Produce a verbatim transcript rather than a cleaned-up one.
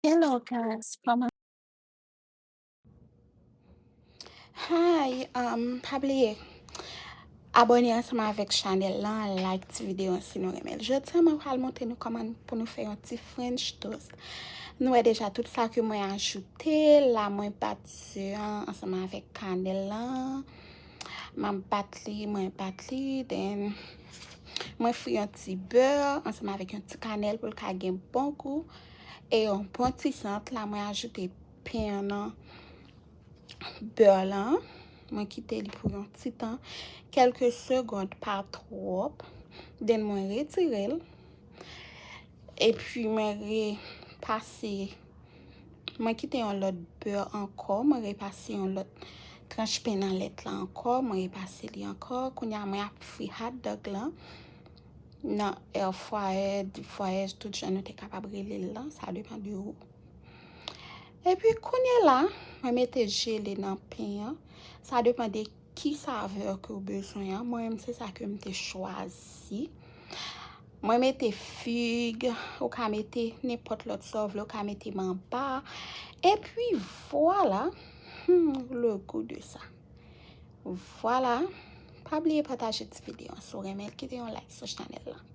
Hello guys, kòman? Hi, um, pa bliye abòne ansanm avèk chanèl lan, like ti videyo an si nou renmen l. Jodi a mwen pral montre nou kòman pou nou fè yon ti French toast. Nou wè deja tout sa ke mwen ajoute la, mwen bat ze an ansanm avèk kanèl lan. M ap bat li, mwen bat li, then mwen fri yon ti bè ansanm avèk yon ti kanèl pou l ka gen bon gou. E yon bon ti sant la, mwen ajoute pen an nan bè lan. Mwen kite li pou yon ti tan, kèlke segond, pa twòp. Then mwen retire l. Epi mwen repase, mwen kite yon lòt bè ankò, mwen repase yon lòt tranch pen nan lèt la ankò, mwen repase li ankò. Kounye a mwen ap fri hot dog lan nan air fryer, deep fryer, tout jan nou te kapab rele l lan, sa depann de ou. Epi kounye la, mwen mete jele nan pen an, sa depann de ki savè ke w bezwen an. Mwen menm se sa ke m te chwazi. Mwen mete fig, ou ka mete nenpòt lòt sa w vle, ou ka mete manba. Epi vwala, hmm, le goût de ça. Vwala, pa bliye pataje ti videyo an si w renmen l, kite yon like sou chanèl lan.